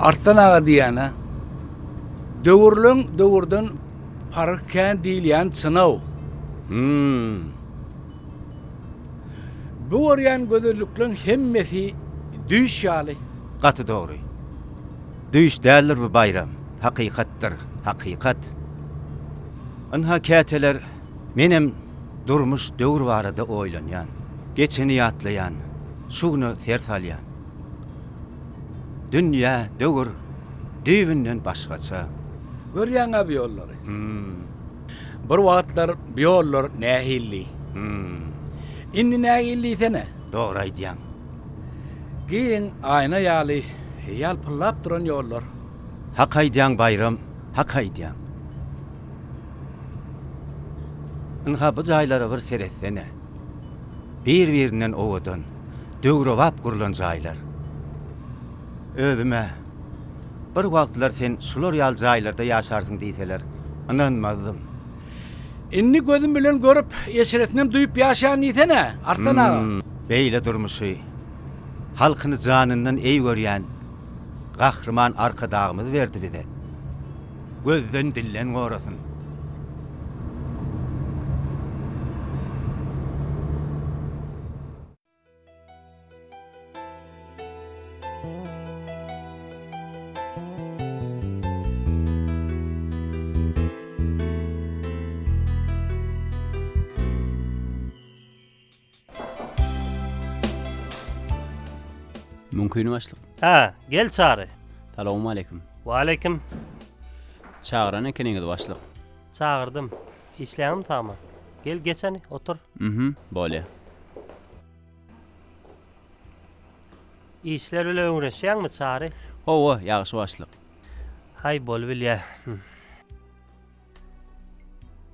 Arslan aga diýýän-ä. Döwürleň döwürden parhy kän diýilýän çyn-ow. Hüm. Bu görýän gözellikleň hemmesi düýş ýaly. Gaty dogry. Düýş däldir bu Baýram, hakykatdyr, hakykat. Ynha käteler menem durmuş, döwür barada oýlanýan. Geçeni ýatlaýan, şu güne ser salýan. Dünýä, döwür düýbünden başgaça. Görýäň-ä bu ýollary. Bir wagtlar bu ýollar nähilli? Indi nähili diýsene? Dogry aýdýaň. Giň aýna ýaly ýalpyldap duran ýollar. Hak aýdýaň Baýram, hak aýdýaň. Ynha bu jaýlara bir seretsene. Bir-birinden owadan, döwrebap gurlan jaýlar. Özüm-ä, bir wagtlar sen şular ýaly jaýlarda ýaşarsyň diýseler, ynanmazdym. Indi gözüm bilen görüp, eşretinem duýup ýaşaýan diýsene, Arslan aga. Beýle durmuşy halkyny janyndan eý görýän Gahryman Arkadagymyz berdi bize. Gözden-dilden gorasyn. Mümkin başlyk. Hä, gel Çary. Salowmaleýkim. Waleýkim. Çagyran ekeniňiz başlyk. Çagyrdym. Işleýäňmi sagman? Gel geç hany, otur. Mhm, bolýa. Işler bile öwrenişýäňmi, Çary? Hawa, ýagşy başlyk. Haý, bolubilýä.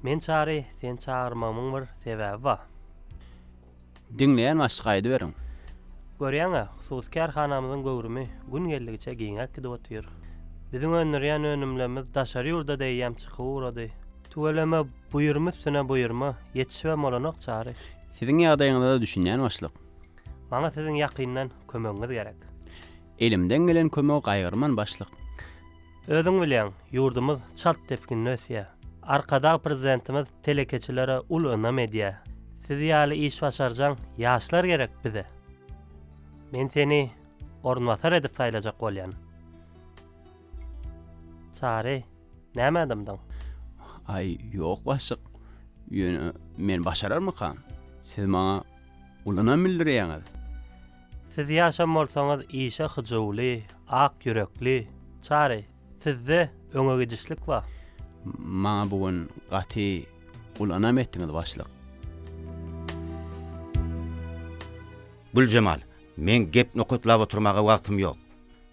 Men Çary, seni çagyrmagymyň bir sebäbi bar. Diňleýän başlyk aýdyberiň. Görýäň-ä, hususy kärhanamyzyň göwrümi gün geldigiçe giňäp gidip otyr. Biziň öndürýän önümlerimiz daşary ýurda-da eýýäm çykyp ugrady. Tüweleme, buýurma üstüne buýurma, ýetişibem bolanok Çary. Siziň ýagdaýyňyza-da düşünýän başlyk. Maňa siziň ýakyndan kömegiňiz gerek. Elimden gelen kömegi gaýgyrman başlyk. Özüň bilýäň, ýurdumyz çalt depginde ösýär. Arkadag Prezidentimiz telekeçilere uly ynam edýär. Siz ýaly işbaşarjaň ýaşlar gerek bize. Men seni orunbasar edip saýlajak bolýan. Çary, nämä dymdyň? Aý, ýok başlyk. Ýöne men başararmykam? Siz maňa uly ynam bildirýäňiz. Siz ýaşam bolsaňyz işe hyjuwly, ak ýürekli. Çary, sizde öňe gidişlik bar. Maňa bu gün gaty uly ynam etdiňiz başlyk. Güljemal, meň gep nokatlap oturmaga wagtym ýok.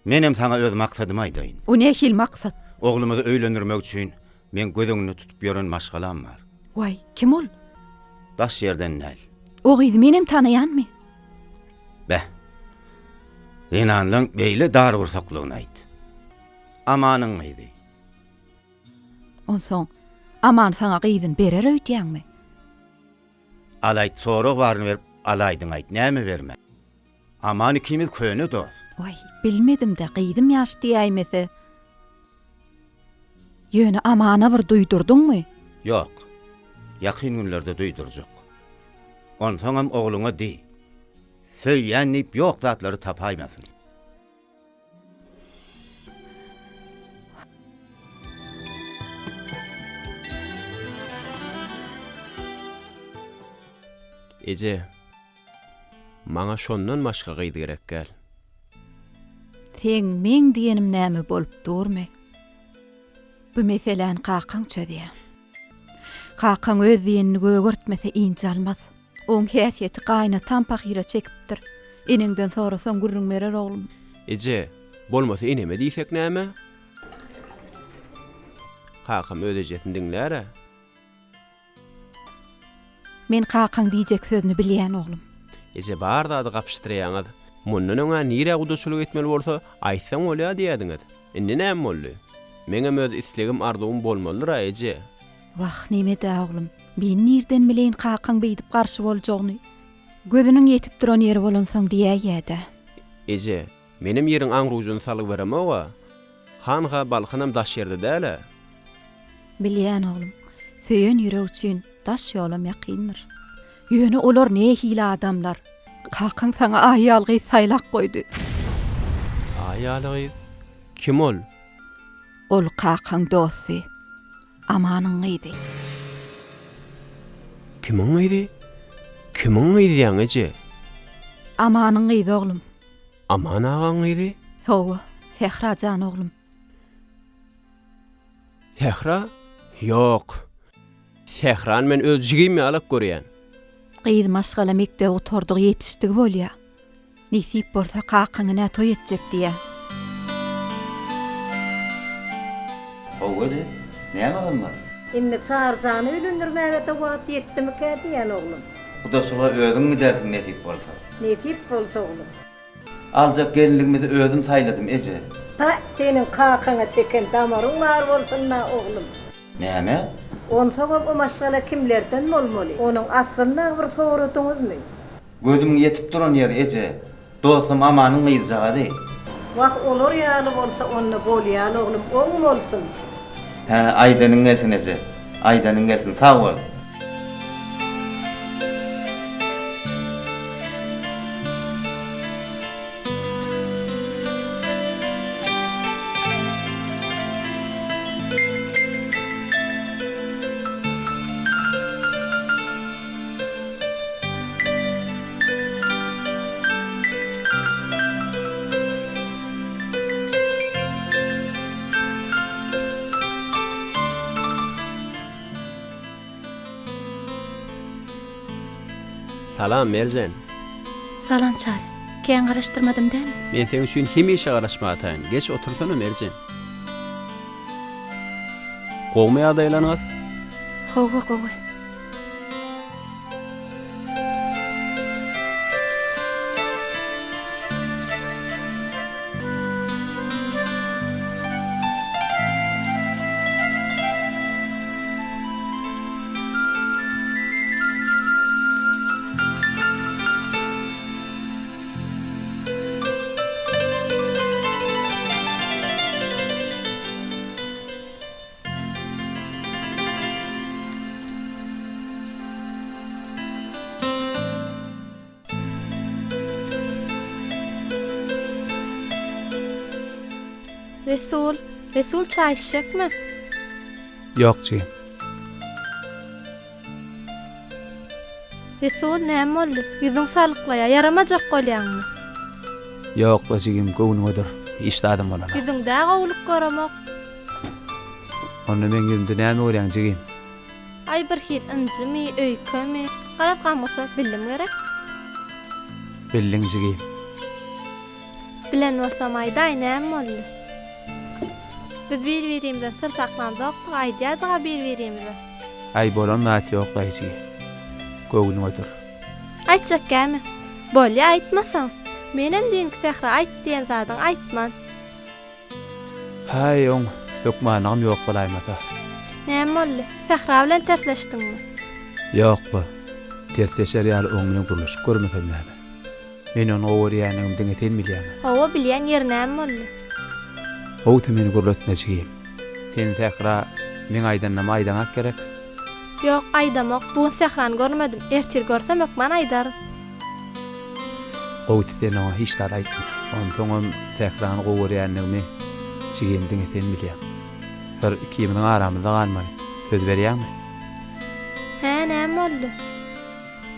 Menem saňa öz maksadymy aýdaýyn. O nähili maksat? Oglumyzy öýlendirmek üçin meň göz öňünde tutup ýören maşgalam bar. Waý, kim ol? Daş ýerden däl. O gyzy menem tanaýanmy? Beh. Zenanlaň beýle dar gursaklygyny aýt. Amanyň gyzy. Onsoň Aman saňa gyzyny berer öýdýäňmi? Alaýt, sorag baryny berip alaýdyň aýt, näme berme. Aman ikimiz köne dost. Waý, bilmedim-dä, gyzym ýaş diýäýmese. Ýöne Amana bir duýdurdyňmy? Ýok. Ýakyn günlerde duýdurjak. Onsoňam ogluňa diý. Söýýän diýip ýok zatlary tapaýmasyn. Eje, maňa şondan başga gyz gerek däl. Seň meň diýenim näme bolup durmy? Bu meseläni kakaň çözýär. Kakaň öz diýenini gögertmese ynjalmaz. Oň häsiýeti gaýynatam pahyra çekipdir. Eneňden sorasaň gürrüň berer oglum. Eje, bolmasa eneme diýsek näme? Kakam öz ejesini diňlär-ä. Men kakaň diýjek sözüni bilýän oglum. Eje bar zady gapyşdyrýaňyz. Mundan öň-ä nirä gudaçylyk etmeli bolsa, aýtsaň bolýa diýýädiňiz. Indi näme boldy? Meňem öz islegim-arzuwym bolmalydyr-a, eje. Wah, neme-dä, oglum. Men nirden bileýin kakaň beýdip garşy boljagyny. Gözüniň ýetip duran ýeri bolansoň diýäýýä-dä. Eje, menem ýeriň aňrujyny salgy beremog-a. Hanha Balkanam daş ýerde däl-ä. Bilýän oglum, söýen ýürek üçin daş ýolam ýakyndyr. Ýöne olar nähili adamlar? Kakaň saňa Aý ýaly gyz saýlap goýdy. Aý ýaly gyz? Kim ol? Ol kakaň dosty, Amanyň gyzy. Kimiň gyzy? Kimiň gyzy ýaň eje? Amanyň gyzy oglum. Aman agaň gyzy? Hawa, Sähra jan oglum. Sähra? Ýok. Sährany men öz jigim ýalak görýän. Gyz maşgala mekdebi gutardygy ýetişdigi bolýa. Nesip bolsa kakaň ine toý etjek diýýä. Hawa eje, näme gyzmaz? Indi Çaryjany öýlendirmäge-de wagt ýetdimikä diýýän oglum. Gudaçylyga özüň gidersiň nesip bolsa. Nesip bolsa oglum. Aljak gelinligimizi özüm saýladym, eje. Pä, seniň kakaňa çeken damaryň bar bolsun-da, oglum. Näme? Onsoňam o maşgala kimlerden bolmaly? Onuň aslyny bir soradyňyzmy? Gözümiň ýetip duran ýeri, eje. Dostum Amanyň gyzjagazy. Wah, olar ýaly bolsa onda bolýal, oglum, oň bolsun. Hä, aýdanyň gelsin, eje. Aýdanyň gelsin, sag bol. Salam, Merjen. Salam, Çary. Kän garaşdyrmadym dämi? Men seň üçin hemişe garaşmaga taýyn. Geç otursana, Merjen. Gowumy ýagdaýlaryňyz? Hawa, gowy. Resul, Resul çaý içjekmi? Ýok jigim. Resul, näme boldy? Ýüzüň salyklaýar, ýaramajak bolýaňmy? Ýok-la jigim, göwnüňe dur. Hiç zadam bolanok. Ýüzüňde gowulyk göremok. Onda meň ýüzümde näme görýäň, jigim? Aý, birhili ynjymy, öýkemi? Garaz, gam-gussa bildim gerek. Bildiň, jigim. Bilen bolsam aýdaý, näme boldy? Biz bir-birimizden syr saklamzokdyk, aýdýardyk-a bir-birimize. Aý bolan zat ýok daýyjy. Göwnüňe dur. Aýtjak gämi? Bolýa aýtmasaň. Menem düýnki Sähra aýt diýen zadyňy aýtman. Häý oň hökmanlygam ýok bolaýmasa. Näme boldy? Sähra bilen tersleşdiňmi? Ýok-la. Tersleşer ýaly oň bilen gürleşip görmesem näme. Men ony gowy görýändigimi diňe sen bilýäň. Hawa bilýän ýeri näme boldy? Gowsy meni gürletme jigim. Sen Sähra meň aýdanymy aýdaňak gerek? Ýok aýdamok bu gün Sährany görmedim ertir görsem hökman aýdaryn. Gowsy sen oňa hiç zat aýtma. Onsoňam Sährany gowy görýändigimi jigim diňe sen bilýäň. Syr ikimiziň aramyzda galmaly. Söz berýäňmi? Hä näme boldy?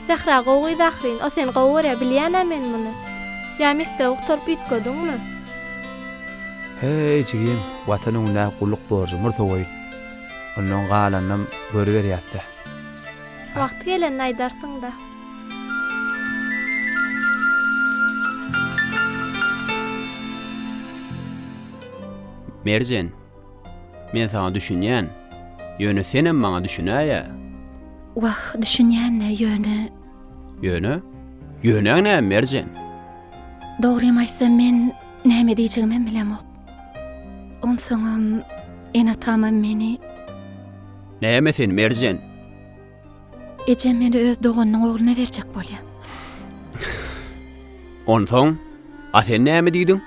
Sähra gowy gyz ahyryn, o seni gowy görýär, bilýän-ä men muny. Ýa mekdebi gutaryp üýtgediňmi? Heý, jigim, Watan öňündäki gulluk borjumy bir sowaýyn. Ondan galanynam görüberýäs-dä. Wagty gelende aýdarsyň-da. Merjen, Men saňa düşünýän. Ýöne senem maňa düşünäýä. Wah, düşünýän-dä, ýöne. Ýöne? Ýöneň näme, Merjen? Dogrymy aýtsam, men näme diýjegimem bilemok. Onsoňam ene-atamam meni. Näme sen, Merjen? Ejem meni öz doganynyň ogluna berjek bolýar. Onsoň? A sen näme diýdiň?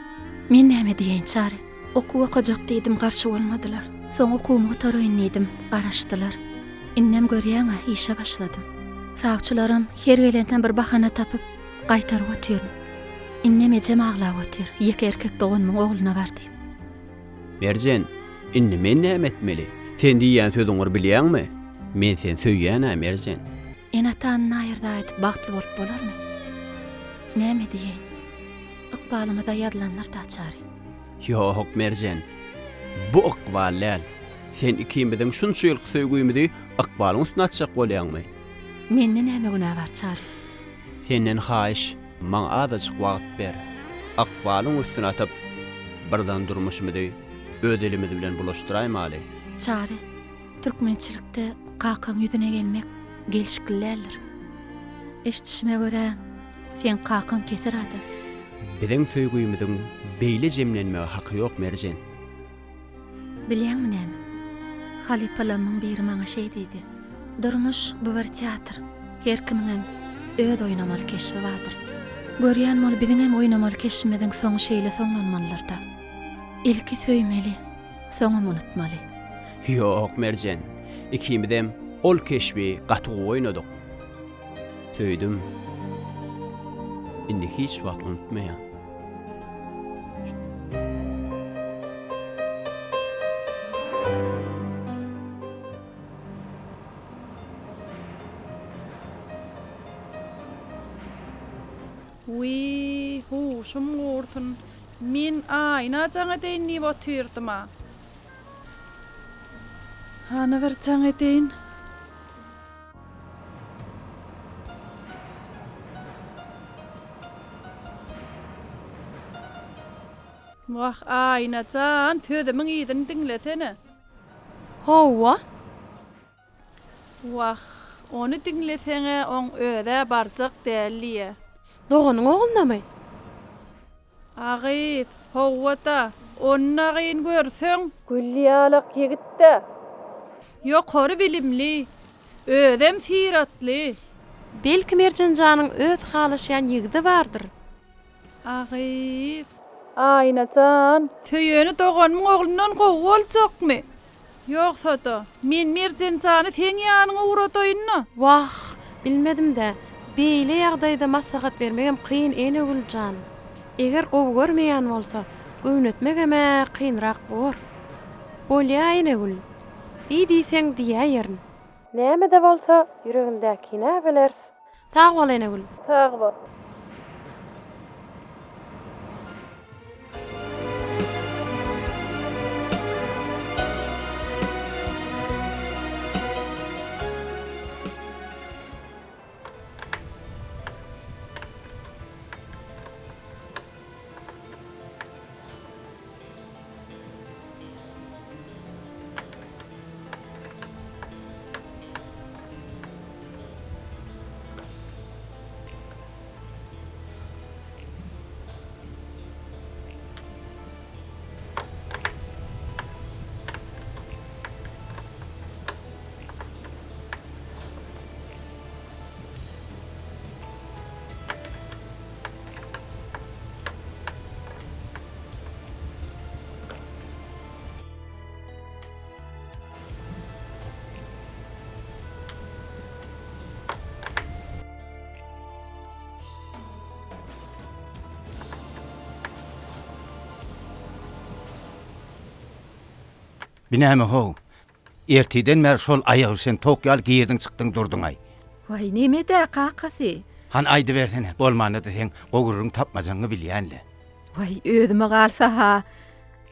Men näme diýeýin, Çary? Okuw okajak diýdim, garşy bolmadylar. Soň okuwymy gutaraýyn diýdim, garaşdylar. Indem görýäň-ä, işe başladym. Sawçylaram her gelenden bir bahana tapyp, gaýtaryp otyryn. Indem ejem aglap otyr, ýeke erkek doganymyň ogluna bar diýip. Merjen, indi men näme etmeli? Sen diýýän sözüň bir bilýäňmi? Men seni söýýän-ä, Merjen. Ene-atany naýyrda edip bagtly bolup bolarmy? Näme diýeýin? Ykbalymyza ýazylandyr-da, Çary. Ýok, Merjen. Bu ykbal däl. Sen ikimiziň şunça ýylky söýgimizi ykbalyň üstüne atjak bolýaňmy? Mende näme günä bar, Çary? Senden haýyş, maňa azajyk wagt ber. Ykbalyň üstüne atyp, birden durmuşymyzy öz elimiz bilen bulaşdyraýmaly. Çary, Türkmençilikde kakaň ýüzüne gelmek gelşikli däldir. Eşidişime görä, seň kakaň kesir adam. Biziň söýgümiziň beýle jemlenmege haky ýok, Merjen. Bilýäňmi näme? Halypalamyň biri maňa şeý diýdi. Durmuş bu bir teatr. Her kimiňem öz oýnamaly keşbi bardyr. Görýän bol biziňem oýnamaly keşbimiziň soňy şeýle soňlanmalydyr-da. Ilki söýmeli, soňam unutmaly. Ýok, Merjen, ikimizem ol keşbi gaty gowy oýnadyk. Söýdüm. Indi hiç wagt unutmaýan. Wiý, huşum gursun. Men Aýna jaň edeýin diýip otyrdym-a. Hany bir jaň edeýin. Wah, Aýna jan, sözümiň yzyny diňlesene. Hawa. Wah, ony diňleseň-ä oň öz-ä barjak däl diýýä. Doganyň oglunamy? A gyz, howwa-da, ony nagyn görseň. Gül ýalak ýigit-dä. Ýokary bilimli, özem syratly. Belki Merjen janyň öz halaşýan ýigidi bardyr. A gyz, Aýna jan, söýeni doganymyň oglundan gowy boljakmy? Ýogsa-da, men Merjen jany seň ýanyňa ugradaýyn-da. Wah, bilmedim-dä. Beýle ýagdaýda maslahat bermegem kyn Enegül jan. Eger gowy görmeýän bolsa, göwnetmegem-ä kynrak bor. Bolýa, Enegül. Diý diýseň diýäýerin. Näme-de bolsa, ýüregindäkini-ä bileris. Sag bol Enegül. Sag bol. Bi näme how? Ertiden bäri şol aýagy sen tok ýaly girdiň çykdyň durduňaý. Waý nemedä kakasy? Hany aýdybersene, bolmanda-da seň gowy gürrüň tapmajagyňy bilýän-le. Waý özüme galsa-ha.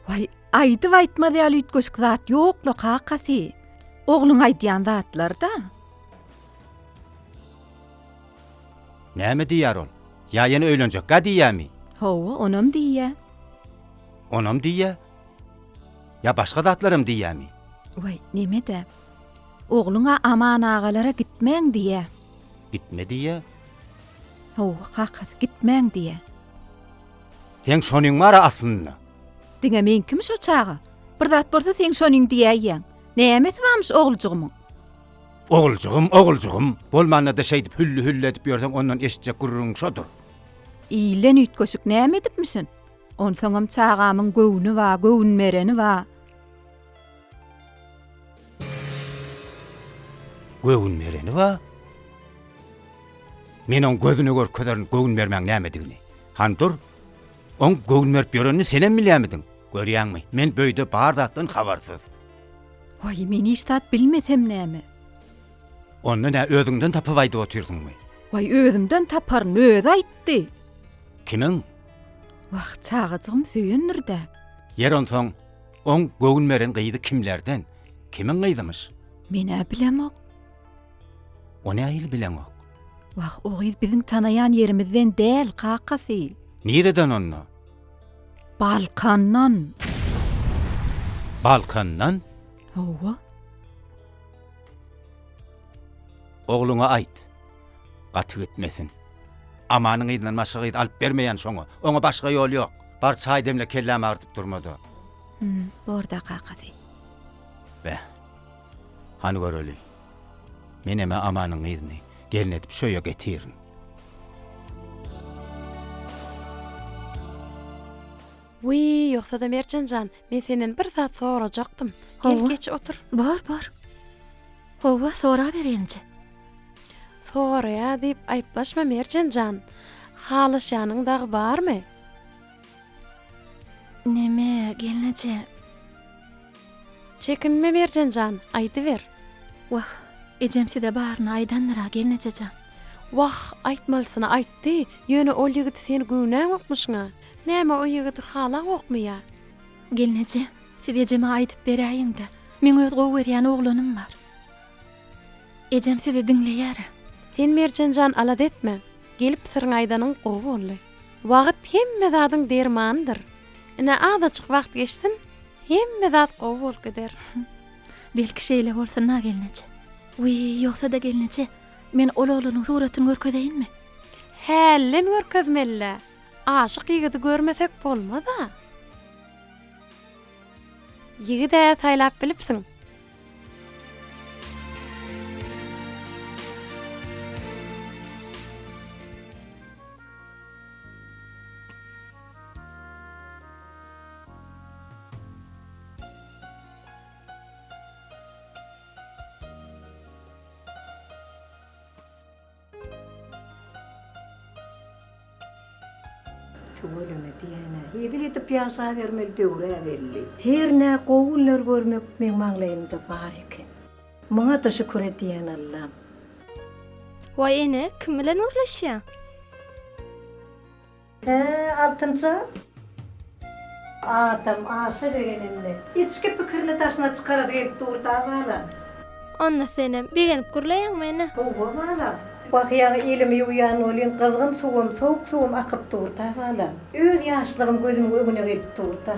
Waý aýdyp aýtmaz ýaly üýtgeşik zat ýok-la kakasy. Ogluň aýdýan zatlary-da. Näme diýýär ol? Ýa ýene öýlenjekkä diýýämi? Hawa, onam diýýä. Onam diýýä? Ýa başga zatlaram diýýämi? Waý, neme-dä. Ogluň-a Aman agalara gitmäň diýýä. Gitme diýýä? Hawa, kakasy, gitmäň diýýä. Seň şonyň bar-a aslynda. Diňe meňkimi şo çaga? Bir zat bolsa seň şonyň diýäýýäň. Nämesi barmyş oguljygymyň? Oguljygym, oguljygym. Bolmanda-da şeýdip hülli-hülli edip ýörseň ondan eşitjek gürrüňiň şodur. Ilden üýtgeşik näme edipmişin? Onsoňam çagamyň göwni ba, göwün bereni ba. Göwün bereni ba? Men oň gözüne görkezerin göwün bermäň nämedigini. Hany dur. Oň göwün berip ýörenini senem bilýämidiň? Görýäňmi, men böýde bar zatdan habarsyz. Waý, men hiç zat bilmesem näme? Onda nä özüňden tapyp aýdyp otyrsyňmy? Waý, özümden taparyn, özi aýtdy. Kimiň? Wah, çagajygym söýendir-dä. Ýer onsoň, oň göwün beren gyzy kimlerden? Kimiň gyzymyş? Men-ä bilemok. O nähili bileňok? Wah, o gyz biziň tanaýan ýerimizden däl, kakasy. Nireden onda? Balkandan. Balkandan? Hawa. Ogluňa aýt. Gaty gitmesin. Amanyň yzyndan başga gyz alyp bermeýän şoňa. Oňa başga ýol ýok. Bar çaý demle kellämi agyrdyp durmada. Hum, borda kakasy. Beh. Hany göreli. Menem-ä Amanyň gyzyny gelin edip şu öýe getirin. Wiý, ýogsa-da Merjen jan, men senden bir zat sorajakdym. Gel, Hawa. geç otur. Bor, bor. Hawa, soraber gelneje. Soraýa diýip aýyplaşma Merjen jan. Halaşýanyň dagy barmy? Neme, gelneje. Çekinme Merjen jan, aýdyber. Wah, ejem size baryny aýdandyr-a, gelneje jan. Wah, aýtmalysyny aýtdy, ýöne ol ýigidi sen göwnäňokmyşyň-a. Näme o ýigidi halaňokmy ýa? Gelneje, siz ejeme aýdyp beräýiň-dä, meň öz gowy görýän oglanym bar. Ejem sizi diňleýär-ä. Sen Merjen jan alada etme, gelip syryňy aýdanyň gowy boldy. Wagt hemme zadyň dermanydyr. Ine azajyk wagt geçsin, hemme zat gowy bolup gider. Belki şeýle bolsun-a gelneje. Wiý, ýogsa-da gelneje, men ol oglanyň suratyny görkezeýinmi? Hälden görkezmeli-dä. Aşyk ýigidi görmesek bolmaz-a. Ýigid-ä saýlap bilipsiň. Tüweleme diýýän-ä, hezil edip ýaşabermeli döwür-ä geldi. Hernä gowy günler görmek meň maňlaýymda bar eken. Muňa-da şükür edýän Allam. Waý ene, kim bilen gürleşýäň? Hä, Altynjan? Adam aşa begenende, içki pikirini daşyna çykarasy gelip dur-da, balam. Onda senem begenip gürleýäňmi, ene? Hawa, balam. Wah, ýaňy elimi ýuwýan welin, gyzgyn suwum, sowuk suwum akyp dur-da, balam. Öz ýaşlygym gözümiň öňüne gelip dur-da.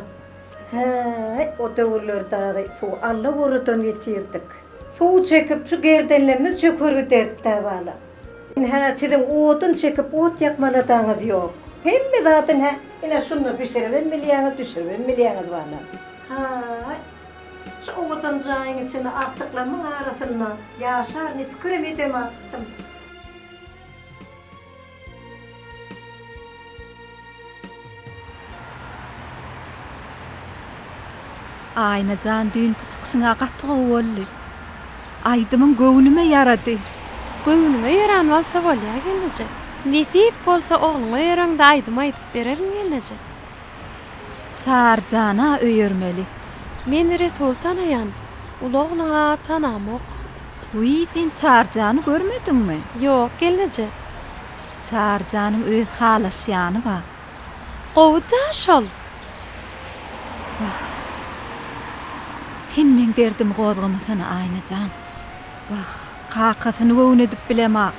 Hä-äý, o döwürler dagy suwy Allaoradan getirdik. Suw çekip, şu gerdenlemmiz çöker giderdi-dä, balam. Ynha, siziň odun çekip ot ýakmaladaňyz ýok. Hemme zady ynha, ine şunda bişiribem bilýäňiz, düşüribem bilýäňiz balam. Haý, şu owadan jaýyň içinde agtyklarymyň arasynda ýaşaryn diýip pikirem edemokdym. Aýna jan düýnki çykyşyňa gaty gowy boldy. Aýdymyň göwnüme ýarady. Göwnüňe ýaran bolsa bolýa gelneje. Nesip bolsa ogluňa ýöreňde aýdym aýdyp bererin gelneje. Çarjana öýermeli. Men Resul tanaýan. Uly ogluňa tanamok. Wiý sen Çarjany görmediňmi? Ýok gelneje. Çarjanyň öz halaşýany bar. Gowy-da şol. Wah. Sen meň derdimi gozgamasana, Aýna jan. Wah, kakasyny göwnedip bilemak.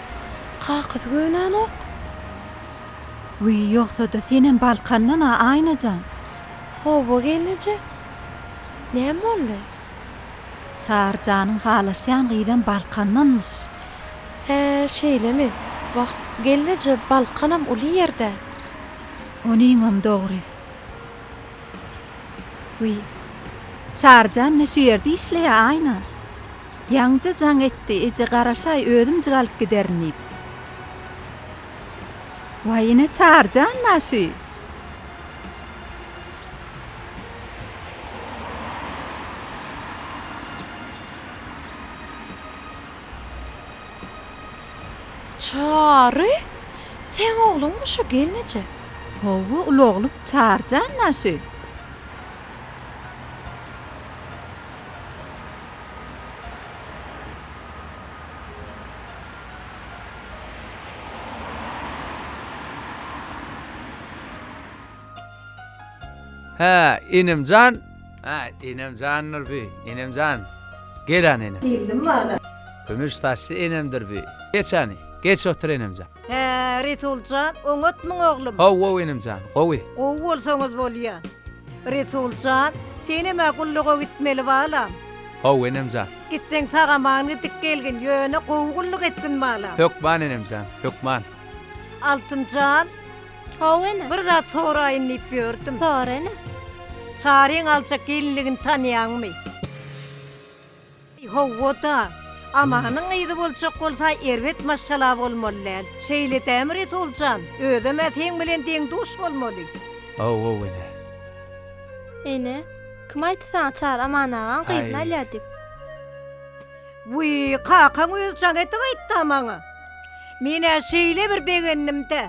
Kakasy göwnänok. Wiý, ýogsa-da senem Balkandan-a, Aýna jan. Hawa, gelneje. Näme boldy? Çaryjanyň halaşýan gyzam Balkandanmyş. Hä, şeýlemi? Wah, gelneje, Balkanam uly ýer-dä. Onyňam dogry. Wiý, Çaryjan ine şu ýerde işleýä, Aýna. Ýaňyja jaň etdi, eje garaşaý, özümjik alyp giderin diýip. Waý, ine Çaryjan-da şü. Çary? Seň ogluňmy şu gelneje? Hawa, uly oglum Çaryjan-da şu. Hä, enemjan. Hä, enemjandyr bi, enemjan. Gel hany enem. Geldim bala. Kümüş saçly enemdir bi. Geç hany, geç otur enemjan. Hä, Resuljan, oňatmyň oglum? Hawa, enemjan, gowy. Gowy bolsaňyz bolýa. Resuljan, senem-ä gulluga gitmeli balam. Hawa, enemjan. Gitseň sag-aman gidip gelgin, ýöne gowy gulluk etgin balam. Hökman enemjan, hökman. Altynjan, Hawa ene. Bir zat soraýyn diýip ýördüm. Sora ene. Çaryň aljak gelinligini tanýaňmy? Hawa-da. Amanyň gyzy boljak bolsa erbet maşgala bolmaly däl. Şeýle dämi Resuljan? Özem-ä seň bilen deň-duş bolmaly. Hawa ene. Ene, kim aýtdy saňa Çary Aman agaň gyzyny alýar diýip? Wiý, kakaň özi jaň edip aýtd-a maňa. Men-ä şeýle bir begendim-dä.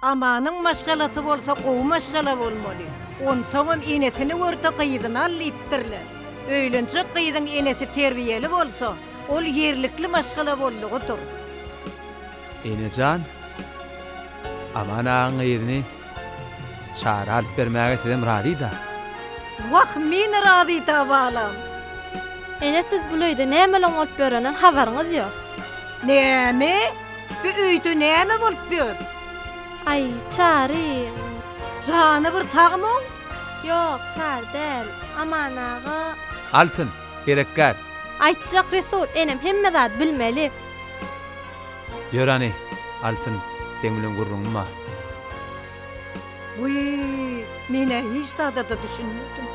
Amanyň maşgalasy bolsa gowy maşgala bolmaly. Onsoňam enesini gör-de gyzyny al diýipdirler. Öýlenjek gyzyň enesi terbiýeli bolsa, ol ýerlikli maşgala boldugydyr. Ene jan, Aman agaň gyzyny Çara alyp bermäge sizem razy-da? Wah, men razy-da, balam. Ene siz bul öýde nämeleň bolup ýörenden habaryňyz ýok. Näme? Bu öýde näme bolup ýör? Aý, Çary. Jany bir sagmy-ow? Ýok, Çary däl. Aman aga. Altyn, gerekgär. Aýtjak Resul, enem hemme zady bilmeli. Ýör hany, Altyn, seň bilen gürrüňim bar. Wiý, men-ä hiç zada-da düşünmedim.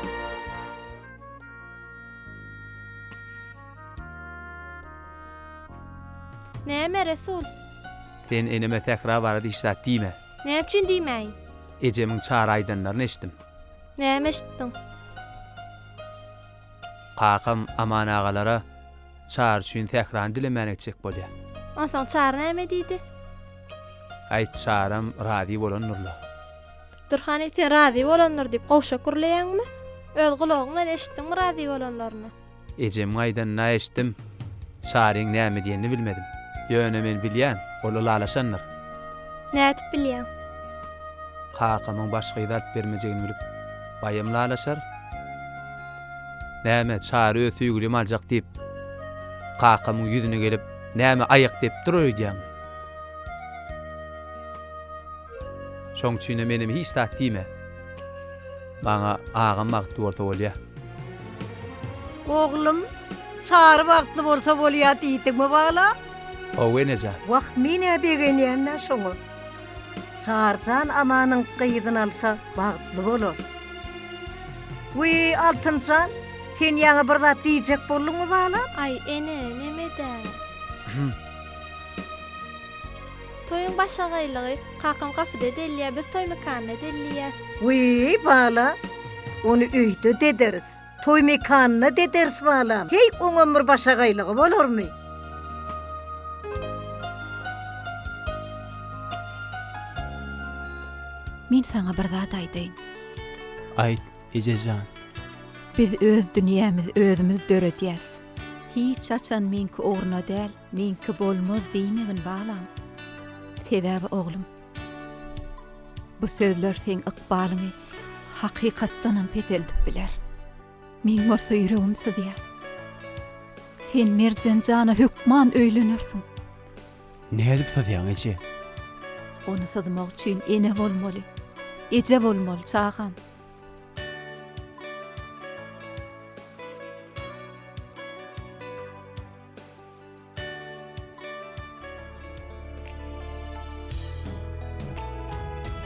Näme, Resul? Sen eneme Sähra barada hiç zat diýme. Näme üçin diýmäýin? Ejemiň Çara aýdanlaryny eşitdim. Näme eşitdiň? Kakam Aman agalara Çary üçin Sährany dilemän etjek bolýar. Onsoň Çary näme diýdi? Aýt, Çaram razy bolandyr-la. Dur hany, sen razy bolandyr diýip gowşak gürleýäňmi? Öz gulagyň bilen eşitdiňmi razy bolanlaryny? Ejemiň aýdanyny-a eşitdim, Çaryň näme diýenini bilmedim. Ýöne men bilýän, ol ylalaşandyr. Nädip bilýäň? Kakamyň baş gyzy alyp bermejegini bilip, baýam ylalaşar. Näme, Çary öz söýgülimi aljak diýip, kakamyň ýüzüne gelip, näme aýak depip durar öýdýäňmi? Şoň üçinem menem hiç zat diýme. Maňa agam bagtly bolsa bolýa. Oglum, Çary bagtly bolsa bolýa diýdiňmi balam? Hawa enejan. Wah, men-ä begenýän-dä şoňa. Çaryjan Amanyň gyzyny alsa bagtly bolar. Wiý, Altynjan, sen ýaňy bir zat diýjek bolduňmy balam? Aý, ene, neme-dä. Toýuň başagaýlygy, kakam gapyda edeliýä, biz toý mekanynda edeliýäs. Wiý, bala, ony öýde-de ederis, toý mekanynda-da ederis, balam. Heý, oňam bir başagaýlygy bolarmy? Men saňa bir zat aýdaýyn. Aýt, eje jan. Biz öz dünýämizi özümiz döredýäs. Hiç haçan meňki ugruna däl. Meňki bolmaz diýmegin balam. Sebäbi oglum, bu sözler seň ykbalyňy hakykatdanam peseldip biler. Meň bolsa ýüregim syzýar. Sen Merjen jana hökman öýlenersiň. Nädip syzýaň eje? Ony syzmak üçin ene bolmaly, eje bolmaly çagam.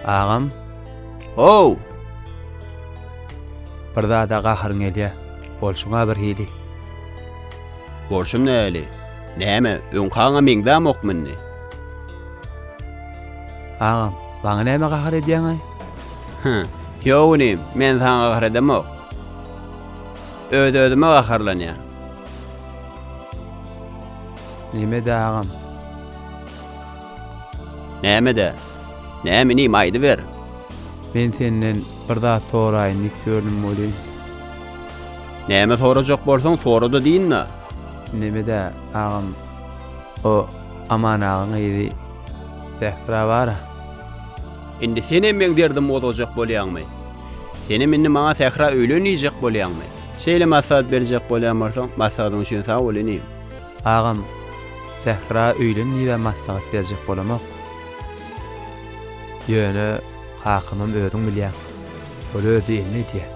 Agam. How! Bir zada gaharyň gelýä. Bolşuň-a birhili. Bolşum nähili? Näme, öňki aňa meňzämokmy indi? Agam, maňa näme gahar edýäň-aý? Hü, ýok inim, men saňa gahar edemok. Öz-özüme gaharlanýan. Neme-dä agam? Näme-dä? Näme inim, aýdyber. Men senden bir zat soraýyn diýip ýördüm welin. Näme sorajak bolsaň, sora-da diýin-dä. Neme-dä, agam, o Aman agaň gyzy Sähra bar-a. Indi senem meň derdimi gozgajak bolýaňmy? Senem indi maňa Sähra öýlen diýjek bolýaňmy? Şeýle maslahat berjek bolýan bolsaň, maslahatyň üçin sag bol, inim. Agam, Sähra öýlen diýibä maslahat berjek bolamok. Ýöne kakamam özüň bilýäň. Ol öz diýenini edýär.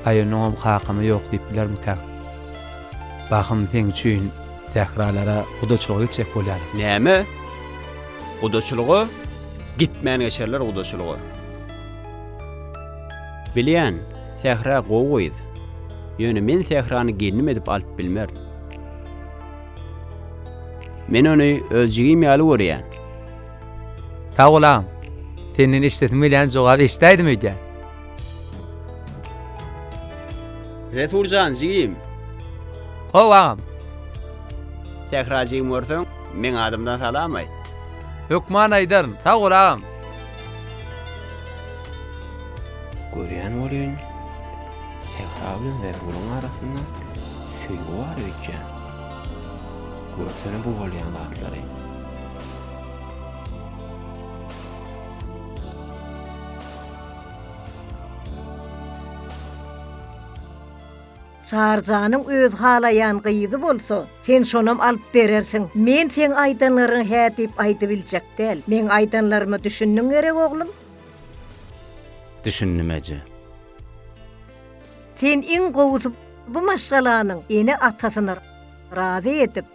Aý onuňam kakama ýok diýip bilermikäň? Bahym seň üçin sähralara gudaçylyga gitjek bolýarlar. Näme? Gudaçylyga? Gitmän geçerler gudaçylyga. Bilýän, Sähra gowy gyz. Ýöne men Sährany gelnim edip alyp bilmerin. Men ony öz jigim ýaly görýän. Sag bol agam. Senden eşidesim gelýän jogaby eşidäýdim öýdýän. Resul jan jigim. How agam. Sähra jigim görseň, meň adymdan salam aýt. Hökman aýdaryn. Sag bol agam. Görýän welin, Sähra bilen Resulyň arasynda söýgi bar öýtýän. Görsene bu bolýan zatlary. Çaryjanyň öz halaýan gyzy bolsa, sen şonam alyp berersiň. Men seň aýdanlaryňa hä diýip aýdybiljek däl. Meň aýdanlaryma düşündiň gerek, oglum? Düşündim, eje. Sen iň gowusy bu maşgalanyň ene-atasyny razy edip,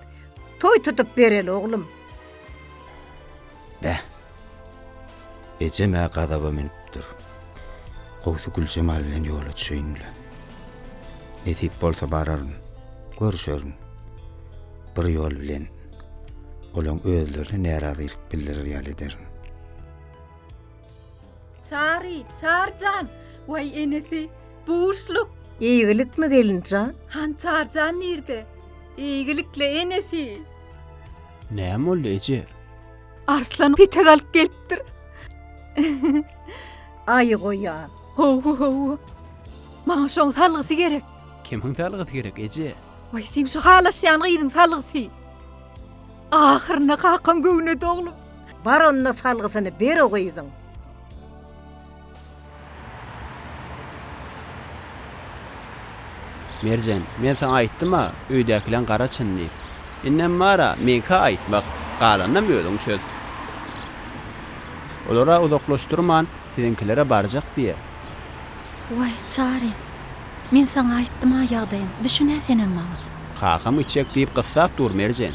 toý tutup bereli, oglum. Beh! Ejem-ä gazaba münüpdir. Gowusy Güljemal bilen ýola düşeýin-le. Nesip bolsa bararyn, görüşerin. Bir ýol bilen olaň özlerine närazylyk bildirer ýaly ederin. Çary, Çary jan! Waý, enesi, buşluk! Eýgilikmi, gelin jan? Han Çary jan nirde? Eýgilik-le, enesi! Näme boldy, eje? Arslan petek alyp gelipdir. Aý goýa. Hawa, hawa. Maňa şoň salgysy gerek. Kimiň salgysy gerek, eje? Waý, seň şu halaşýan gyzyň salgysy. Ahyrynda kakaň göwnedi, oglum. Bar onda salgysyny ber o gyzyň. Merjen, men saňa aýtdym-a, öýdäkileň gara çyn diýip. Indem bar-a, meňkä aýtmak, galanynam özüň çöz. Olar-a uzaklaşdyrman, siziňkilere barjak diýýä. Waý, Çary, men saňa aýtdym-a ýagdaýyň, düşün-ä senem maňa. Kakam gitjek diýip gyssap dur, Merjen.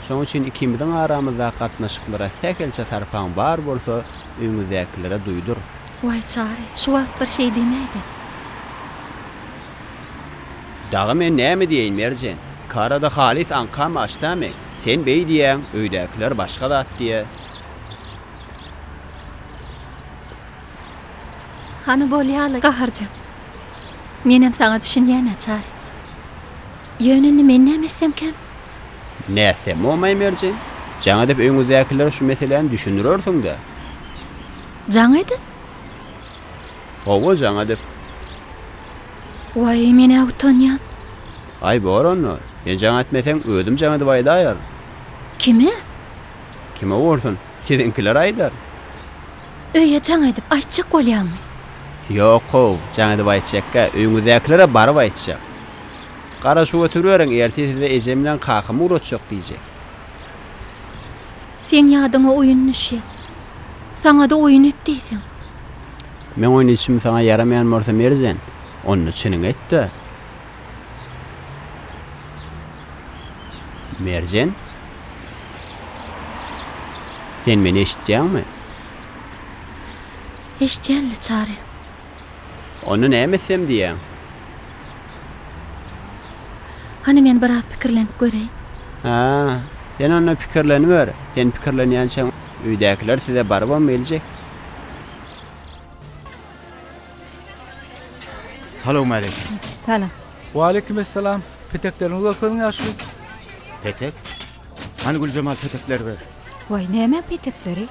Şonuň üçin ikimiziň aramyzdaky gatnaşyklara sähelçe sarpaň bar bolsa, öýüňizdäkilere duýdur. Waý, Çary, şu wagt bir şeý diýmäýdä. Dagy men näme diýeýin, Merjen? Ikarada halys aňkam açda meň. Sen beý diýýäň, öýdäkiler başga zat diýýä. Hany bolýa-la, Gaharjan. Menem saňa düşünýän-ä, Çary. Ýöne indi men näme etsemkäm? Nätsem bolmaý, Merjen? Jaň edip öýüňizdäkilere şu meseläni düşündirersiň-dä. Jaň edip? Hawa, jaň edip. Waý, men-ä utanýan. Aý, bor onda. Sen jaň etmeseň, özüm jaň edip aýdaýaryn. Kime? Kime bolsun, siziňkiler aýdar. Öýe jaň edip aýtjak bolýaňmy? Ýok-how, jaň edip aýtjakgä, öýüňizdäkilere baryp aýtjak. Garaşyp oturyberiň, ertir size ejem bilen kakamy ugratjak diýjek. Seň ýadyňa oýun düşýär. Saňa-da oýun et diýseň. Meň oýun edişim saňa ýaramaýan bolsa Merjen, onda çynyňy et-de. Merjen? Sen meni eşitýäňmi? Eşitýän-le, Çary. Onda näme etsem diýýäň? Hany men biraz pikirlenip göreýin. Hä, sen onda pikirleniber. Sen pikirlenýänçäň öýdäkiler size barybam geljek. Salowmaleýkim. Salam. Waleýkim essalam. Petekleriňizi görkeziň ýaşuly. Petek? Hany Güljemal petekleri ber. Waý, nämäň petekleri?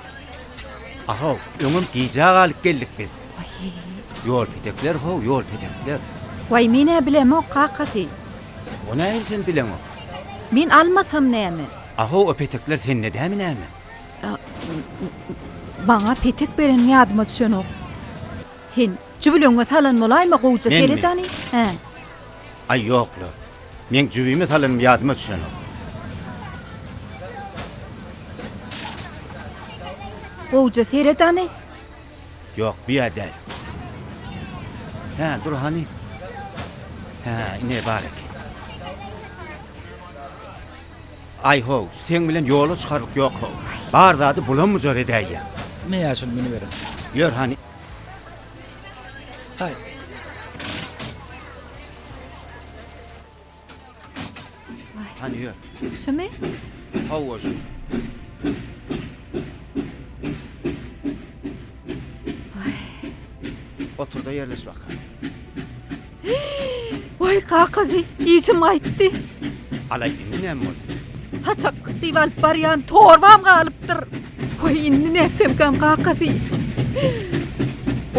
Ahow, öňem gijä galyp geldik biz. Waý. Ýol petekler how, ýol petekler. Waý, men-ä bilemok, kakasy. O nähili sen bileňok? Men almasam näme? Ahow, o petekler sende dämi näme? Maňa petek bereniň ýadyma düşenok. Sen jübüleňňe salan bolaýma gowja Menmi? seret hany. Hä. Aý ýok-la. Meň jübime salanym ýadyma düşenok. Gowja seret hany. Ýok, bu-ýa däl. Hä, dur hany. Hä, ine bar eken. Aý how, şu seň bilen ýola çykarlyk ýok how. Bar zady bulam-bujar edäýýäň. Ine ýaşuly münüberiň. Ýör hany. Haý. Hany ýör. Şumy? Hawa şu. Otur-da ýerleş bakalym. Waý kakasy, işim gaýtdy. Alaý indi näme boldy? Saçak diýip alyp barýan torbam galypdyr. Waý indi nätsemkäm kakasy?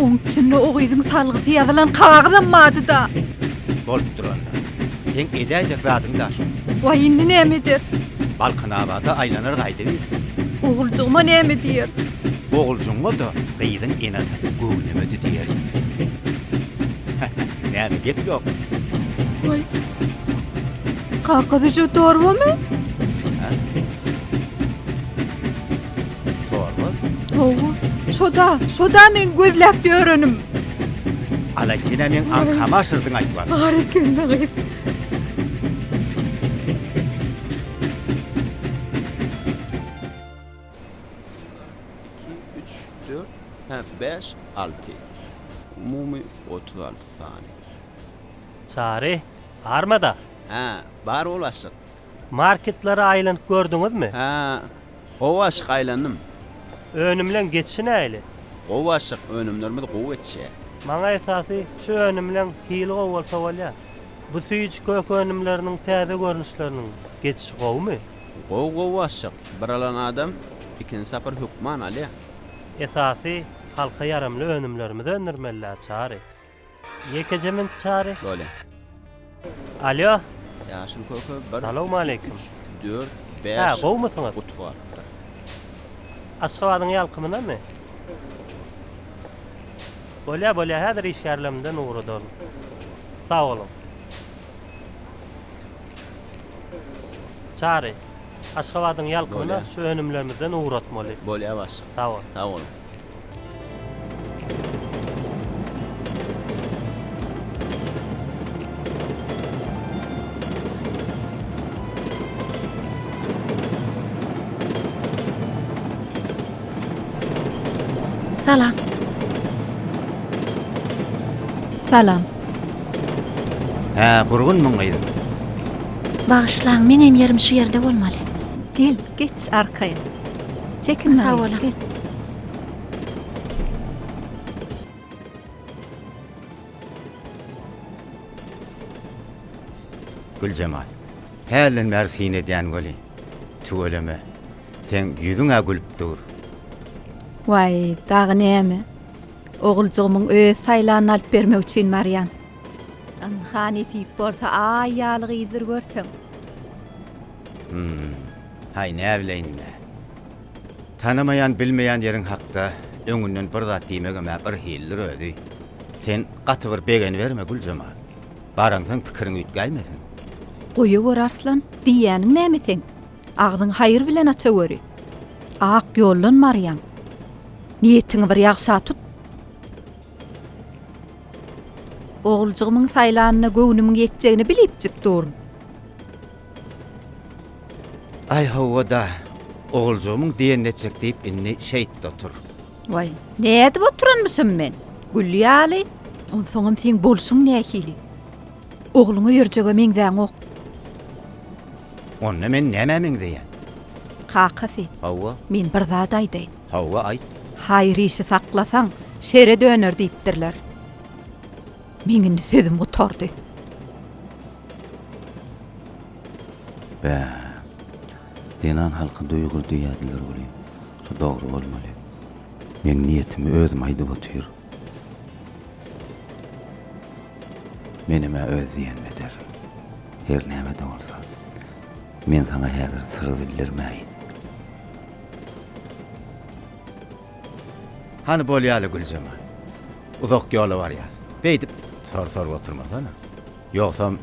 Oň içinde o gyzyň salgysy ýazylan kagyzam bardy-da. Bolup duranda. Seň edäýjek zadyň-da şu. Waý indi näme ederis? Balkanabada aýlanar gaýdybiris. Oguljygyma näme diýeris? Oguljygyňa-da gyzyň ene-atasy göwnemedi diýeris. Näme gep ýokmy? Waý. Kakasy şu torbamy? Hä? Torba? Hawa. Şoda, şoda meň gözläp ýörenim. Alaý sen-ä meň aňkamy aşyrdyň aýtman. Bar eken-de gyz. Iki, üç, dört, hä, bäş, alty. Umumy 36 sany. Çary, barmada? Hä, bar ol başlyk. Marketlere aýlanyp gördüňizmi? Hä, gowy başlyk aýlandym. Önümleň geçişi nähili? Gowy başlyk, önümlerimiz gowy geçýär. Maňa esasy şu önümleň hili gowy bolsa bolýar. Bu süýji kök önümleriniň täze görnüşleriniň geçişi gowumy? Gowy gowy başlyk, bir alan adam ikinji sapar hökman alýar. Esasy halka ýaramly önümlerimizi öndürmeli-dä Çary. Ýekeje minut Çary. Bolýa. Alýo. Ýaşyl köke bir, Salowmaleýkim. üç, dört, bäş Hä, gowumysyňyz? guty galypdyr. Aşgabadyň ýalkymynamy? Bolýa, bolýa, häzir işgärlerimden ugradaryn. Sag boluň. Çary, Aşgabadyň ýalkymyna Bolýa. şu önümlerimizden ugratmaly. Bolýa başlyk. Sag bol. Sag boluň. Salam. Salam. Hä, gurgunmyň gyzym? Bagyşlaň, meňem ýerim şu ýerde bolmaly. Gel, geç arkaýyn. Çekinme Sag gyzym, boluň. gel. Güljemal, hälden bäri syn edýän weli, tüweleme, seň ýüzüň-ä gülüp dur. Waý, dagy näme? Oguljygymyň öz saýlanyny alyp bermek üçin barýan. Ynha, nesip bolsa, aý ýaly gyzdyr görseň. Hüm, haý, näbileýin-dä. Tanamaýan, bilmeýän ýeriň hakda öňünden bir zat diýmegem-ä birhilidir özi. Sen gaty bir begeniberme, Güljemal. Baraňsoň pikiriň üýtgäýmesin. Goýawer Arslan, diýýäniň näme seň? Agzyňy haýyr bilen açaweri. Ak ýoldan barýaň. Niýetiňi bir ýagşa tut. Oguljygymyň saýlanyna göwnümiň ýetjegini bilipjik durun. Aý, hawa-da, oguljygymyň diýenini etjek diýip indi şeýt-de otur. Waý, nädip oturanmyşym men? Gül ýaly. Onsoňam seň bolşuň nähili? Ogluňa ýörjege meňzäňok. Onda men nämä meňzeýän? Kakasy. Hawa. Men bir zat aýdaýyn. Hawa, aýt. Haýyr işi saklasaň, şere döner diýipdirler. Meň indi sözüm gutardy. Bä. Zenan halky duýgur diýýärdiler welin, şu dogry bolmaly. Meň niýetimi özüm aýdyp otyr. Menem-ä öz diýenimi ederin. Her näme-de bolsa, men saňa häzir syr bildirmäýin. Hany bolýa-la Güljemal. Uzak ýola barýas. Beýdip sor-sorup oturmasana. Ýogsam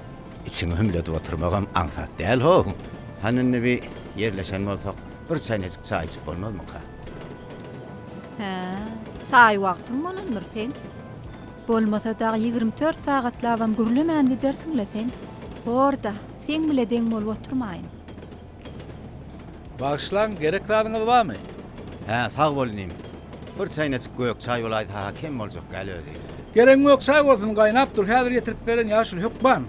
içiňi hümledip oturmagam aňsat däl-how. Hany indi bi ýerleşen bolsak, bir çaýnajyk çaý içip bolmazmyka? Hä, çaý wagtyň bolandyr seň. Bolmasa dagy 24 sagatlabam gürlemän gidersiň-le sen. Bor-da, seň bile deň bolup oturmaýyn. Bagyşlaň, gerek zadyňyz barmy? Hä, sag bol inim. Bir çaýnajyk gök çaý bolaýsa-ha kem boljak däl özi. Geregiň gök çaý bolsun, gaýnap dur, häzir getirip beren ýaşuly hökman.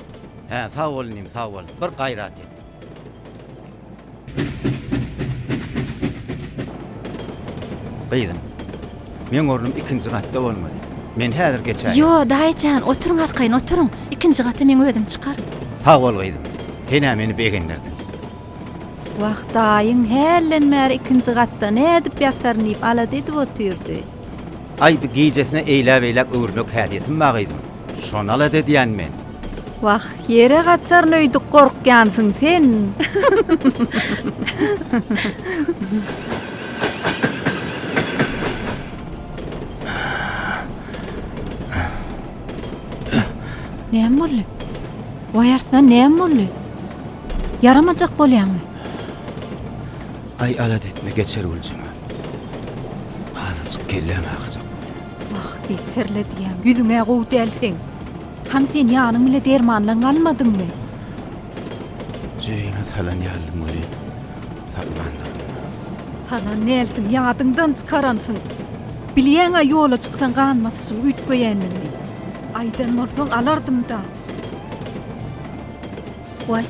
Hä, sag bol inim, sag bol. Bir gaýrat et. Gyzym, meň ornum ikinji gatda bolmaly. Men häzir geçäýin. Ýo, daýy jan, oturyň arkaýyn, oturyň. Ikinji gata meň özüm çykaryn. Sag bol gyzym. Sen-ä meni begendirdiň. Wah, daýyň hälden bäri ikinji gatda nädip ýataryn diýip alada edip otyrdy. Aý, bu gijesine eýläk-beýläk öwürmek häsiýetim bar gyzym. Şony alada edýän men. Wah, ýere gaçaryn öýdüp gorkýansyň sen. Näme boldy? Waý Arslan, näme boldy? Ýaramajak bolýaňmy? Aý, alada etme, geçer Güljemal. Azajyk kelläm agyrjak bolýar. Wah, geçer-le diýýän, ýüzüň-ä gowy däl seň. Hany sen ýanyň bile dermanlaňy almadyňmy? Jübiňe salan ýalydym welin, salmandyryn. Salan dälsiň, ýadyňdan çykaransyň. Bilýäň-ä ýola çyksaň gan basyşyň üýtgeýändigini. Aýdan bolsaň alardym-da. Waý,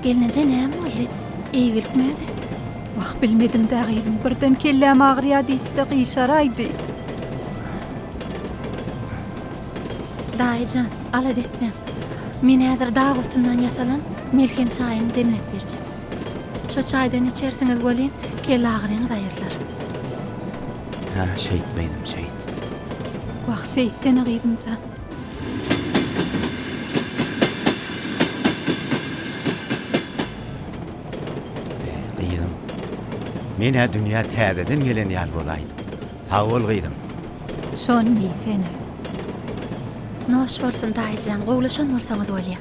gelneje näme boldy? Eýgilikmi özi? Wah, bilmedim-dä gyzym, birden kelläm agyrýa diýdi-de gyşaraýdy. Daýy jan, alada etmäň. Men häzir dag otundan ýasalan melhem çaýyny demläp berjek. Şo çaýdan içersiňiz welin, kellagyryňyz aýrylar. Hä, şeýt gyzym, şeýt. Wah, şeýtsene gyzym jan. Gyzym, men-ä dünýä täzeden gelen ýaly bolaýdym. Sag bol gyzym. Şony diýsene. Noş bolsun daýyjan gowlaşan bolsaňyz bolýa.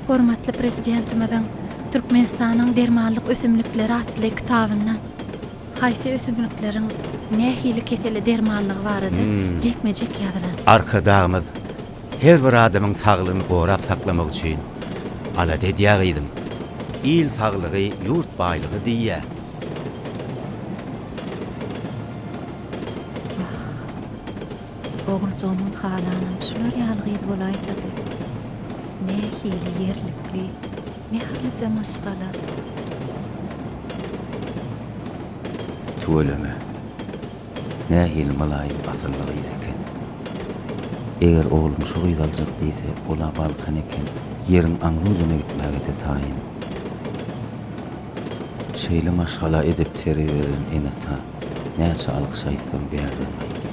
Hormatly Prezidentimiziň Türkmenistanyň dermanlyk ösümlikleri atly kitabyndan haýsy ösümlikleriň nähili kesele dermanlygy barada jikme-jik ýazylan. Arkadagymyz her bir adamyň saglygyny gorap saklamak üçin alada edýär gyzym. Il saglygy ýurt baýlygy diýýär. Wah, oguljygymyň halanam şular ýaly gyz bolaýsady. Nähili ýerlikli, mähirlije maşgala. Tüweleme, nähili mylaýym asylly gyz eken. Eger oglum şu gyzy aljak diýse, ol-a Balkan eken, ýeriň aňry ujuna gitmäge-de taýyn. Şeýle maşgala edep-terbiýe beren ene-ata näçe alkyş aýtsaň bärden gaýdýar.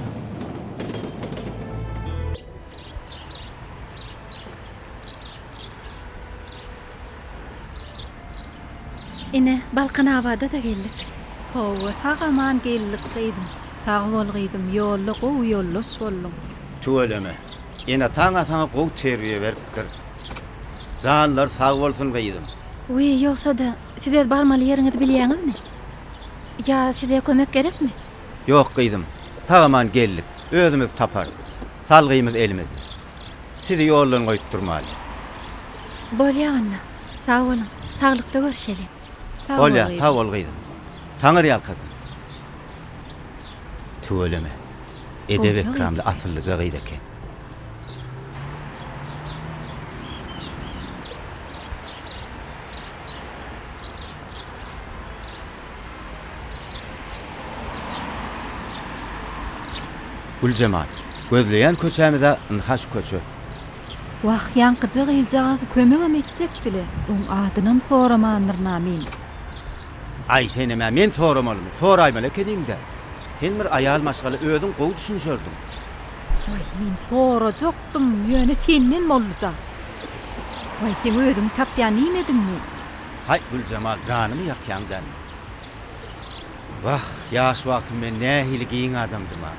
Ine, Balkanabada-da geldik. Hawa, sag-aman geldik, gyzym. Sag bol, gyzym, ýolda gowy ýoldaş bolduň. Tüweleme, ene-ataň-a saňa gowy terbiýe beripdir. Janlary sag bolsun, gyzym. Wiý, ýogsa-da, siz öz barmaly ýeriňizi bilýäňizmi? Ýa size kömek gerekmi? Ýok, gyzym, sag-aman geldik, özümiz taparys. Salgymyz elimizde. Sizi ýoldan goýup durmaly. Bolýa onda. Sag boluň. Saglykda görşeliň. Sag bol, Bolýa, gyzym. sag bol, gyzym. Taňry ýalkasyn. Tüweleme. Edep-ekramly, asyllyja gyz eken. Güljemal, gözleýän köçämiz-ä ynha şu köçe. Wah, ýaňkyja gyzjagaz kömegem etjekdi-le, oň adynam soramandyryn-a men. Aý, senem-ä men soramalymy? Soraýmaly ekeniň-dä. Sen bir aýal maşgala, özüň gowy düşünişerdiň. Waý, men sorajakdym, ýöne senden boldy-da. Waý, seň özüňi tapýan diýmediňmi? Haý, Güljemal, janymy ýakýaň-da men. Wah, ýaş wagtym men nähili giň adamdym-a.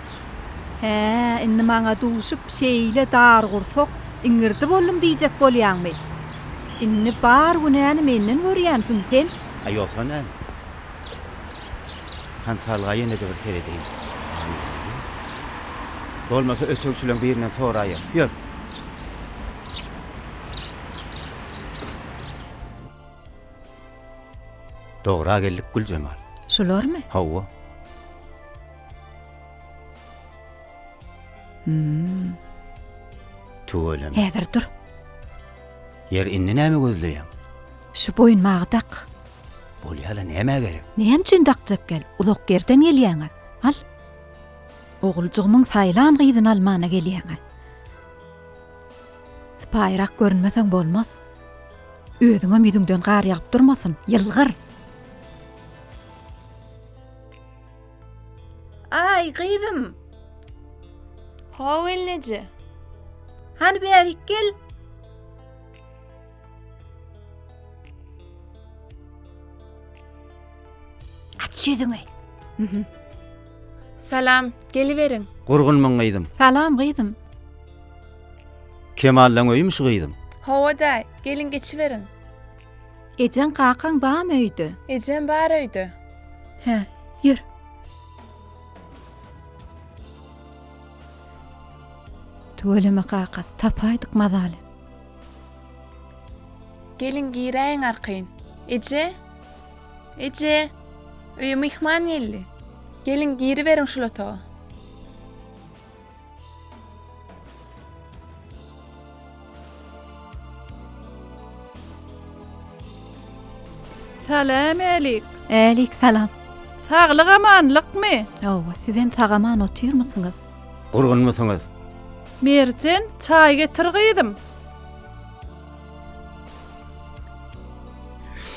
Hä, indi maňa duşup şeýle dargursak, iňňirdi boldum diýjek bolýaňmy? Indi bar günäni menden görýänsiň sen. A ýogsa näme? Hany salga ýene-de bir seredeýin. Bolmasa ötegçileň birinden soraýarys. Ýör. Dogra geldik Güljemal. Şularmy? Hawa. Hmm. Tüweleme. Häzir dur. Ýer indi näme gözleýäň? Şu boýunmagy dak. Bolýa-la nämä gerek? Näme üçin dakjak gel? Uzak ýerden gelýäň-ä. Al. Oguljygymyň saýlan gyzyny almana gelýäň-ä. Sypaýyrak görünmeseň bolmaz. Özüňem ýüzüňden gar ýagyp durmasyn, ýylgyr! Aý, gyzym! How, gelneje! Hany bärik gel! Aç ýüzüňi! Salam, geliberiň! Gurgunmyň, gyzym? Salam, gyzym! Kemallaň öýümi şu gyzym? Hawa daý, geliň geçiberiň. Ejeň kakaň bamy öýde? Ejem bar öýde. Hä, ýör. Tüweleme kakasy, tapaýdyk mazaly. Geliň giräýiň arkaýyn. Eje! Eje! Öýe myhman geldi. Geliň giriberiň şul otaga. Salam älik. Älik salam. Saglyk amanlykmy? Hawa, sizem sag-aman otyrmysyňyz? Gurgunmysyňyz? Merjen, çaý getir gyzym.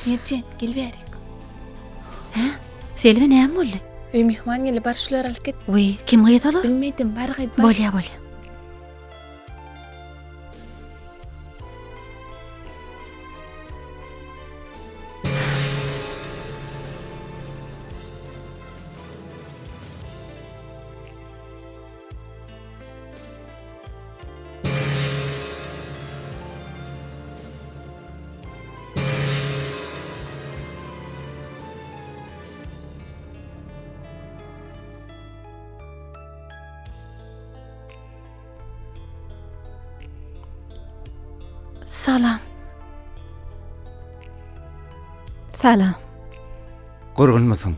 Merjen, gel bärik. Hä? Selbi näme boldy? Öý myhman geldi, bar şulary alyp git. Wiý, kim gyz olar? Bilmedim, bar gyz, bar. Bolýa, bolýa. Salam. Salam. Gurgunmysyň?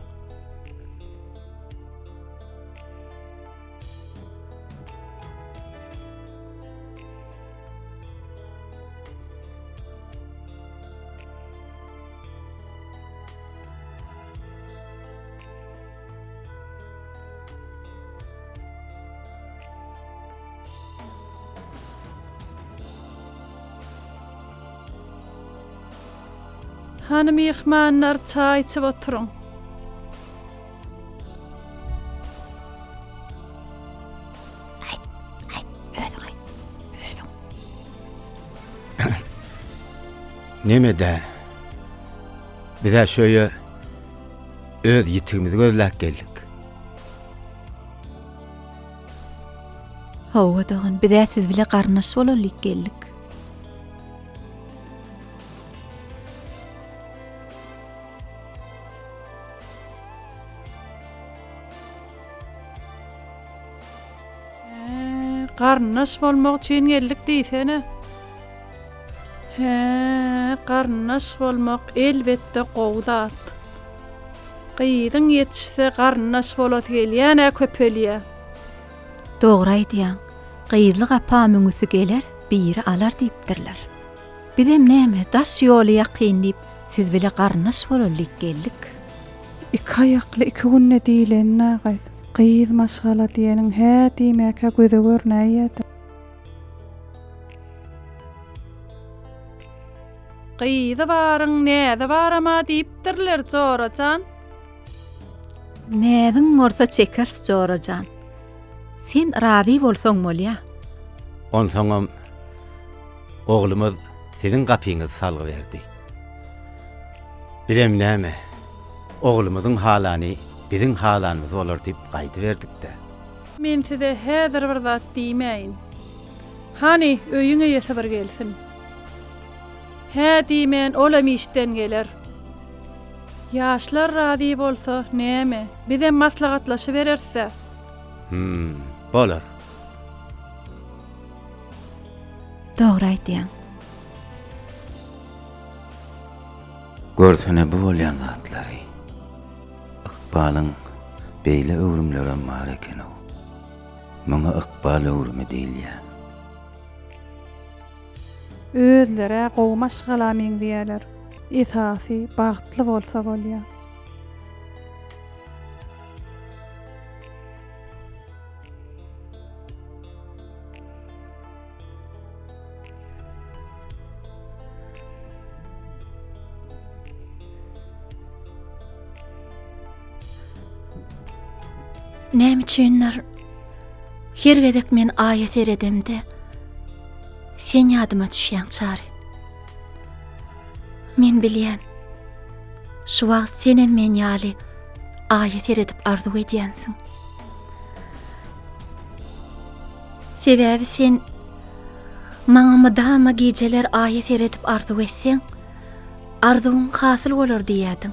Hany myhmanlar çaý içip oturyň. Aýt, aýt, özüň aýt, özüň. Neme-dä? Biz-ä şu öýe öz ýitigimizi gözläp geldik. Hawa dogan, biz-ä siz bile garyndaş bolaly diýip geldik. Hä, garyndaş bolmak üçin geldik diýsene. Hä, garyndaş bolmak elbetde gowy zat. Gyzyň ýetişse garyndaş bolasy gelýän-ä köpelýä. Dogry aýdýaň. Gyzly gapa müňüsi geler, biri alar diýipdirler. Bizem näme, daş ýoly ýakyn diýip, siz bile garyndaş bolaly diýip geldik. Iki aýakly iki günde diýlenine gyz. Gyz maşgala diýeniň hä diýmäkä göze görnäýýä-dä. Gyzy baryň näzi barama diýipdirler, jora jan. Näziň bolsa çekeris, jora jan. Sen razy bolsaň bolýa. Onsoňam oglumyz siziň gapyňyzy salgy berdi. Bizem näme, oglumyzyň halany biziň halanymyz bolar diýip gaýdyberdik-dä. Men size häzir bir zat diýmäýin. Hany, öýüň eýesi bir gelsin. Hä diýmän olam işden geler. Ýaşlar razy bolsa, näme, bizem maslahatlaşybereris-dä. Hüm, bolar. Dogry aýdýaň. Görsene bu bolýan zatlary. Ykbalyň beýle öwrümlerem bar eken-ow. Muňa ykbal öwrümi diýilýär. Özler-ä gowy maşgala meňzeýärler. Esasy bagtly bolsa bolýa. Näme üçindir her gezek men Aýa seredemde sen ýadyma düşýäň Çary. Men bilýän, şu wagt senem men ýaly Aýa seredip arzuw edýänsiň. Sebäbi sen maňa mydama gijeler Aýa seredip arzuw etseň, arzuwyň hasyl bolar diýýärdiň.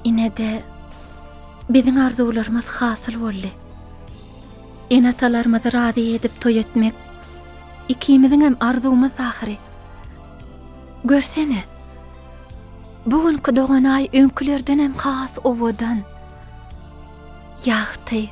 Ine-de, biziň arzuwlarymyz hasyl boldy. Ene-atalarymyzy razy edip toý etmek ikimiziňem arzuwymyzdy ahyry. Görsene, bu günki dogan Aý öňkülerdenem has owadan, ýagty.